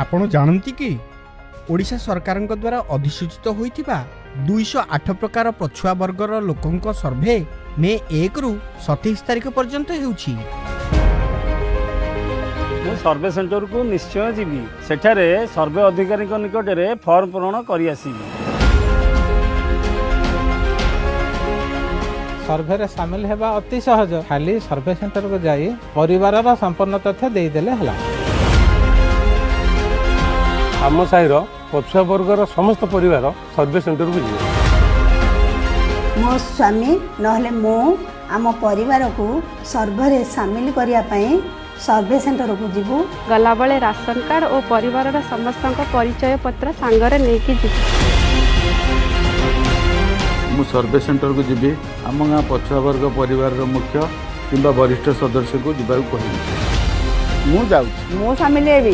ଆପଣ ଜାଣନ୍ତି କି ଓଡ଼ିଶା ସରକାରଙ୍କ ଦ୍ୱାରା ଅଧିସୂଚିତ ହୋଇଥିବା 208 ପ୍ରକାର ପଛୁଆ ବର୍ଗର ଲୋକଙ୍କ ସର୍ଭେ ମେ 1ରୁ 27 ତାରିଖ ପର୍ଯ୍ୟନ୍ତ ହେଉଛି। ମୁଁ ସର୍ଭେ ସେଣ୍ଟରକୁ ନିଶ୍ଚୟ ଯିବି। ସେଠାରେ ସର୍ଭେ ଅଧିକାରୀଙ୍କ ନିକଟରେ ଫର୍ମ ପୂରଣ କରି ଆସିବି। ସର୍ଭେରେ ସାମିଲ ହେବା ଅତି ସହଜ। ଖାଲି ସର୍ଭେ ସେଣ୍ଟରକୁ ଯାଇ ପରିବାରର ସମ୍ପୂର୍ଣ୍ଣ ତଥ୍ୟ ଦେଇଦେଲେ ହେଲା। ଆମ ସାହିର ପଛୁଆ ବର୍ଗର ସମସ୍ତ ପରିବାର ସର୍ଭେ ସେଣ୍ଟରକୁ ଯିବେ। ମୋ ସ୍ୱାମୀ ନହେଲେ ମୁଁ ଆମ ପରିବାରକୁ ସର୍ଭେରେ ସାମିଲ କରିବା ପାଇଁ ସର୍ଭେ ସେଣ୍ଟରକୁ ଯିବୁ। ଗଲାବେଳେ ରାସନ କାର୍ଡ଼ ଓ ପରିବାରର ସମସ୍ତଙ୍କ ପରିଚୟ ପତ୍ର ସାଙ୍ଗରେ ନେଇକି ଯିବି। ମୁଁ ସର୍ଭେ ସେଣ୍ଟରକୁ ଯିବି। ଆମ ଗାଁ ପଛୁଆ ବର୍ଗ ପରିବାରର ମୁଖ୍ୟ କିମ୍ବା ବରିଷ୍ଠ ସଦସ୍ୟକୁ ଯିବାକୁ କହିବି। ମୁଁ ଯାଉଛି। ମୁଁ ସାମିଲ ହେବି।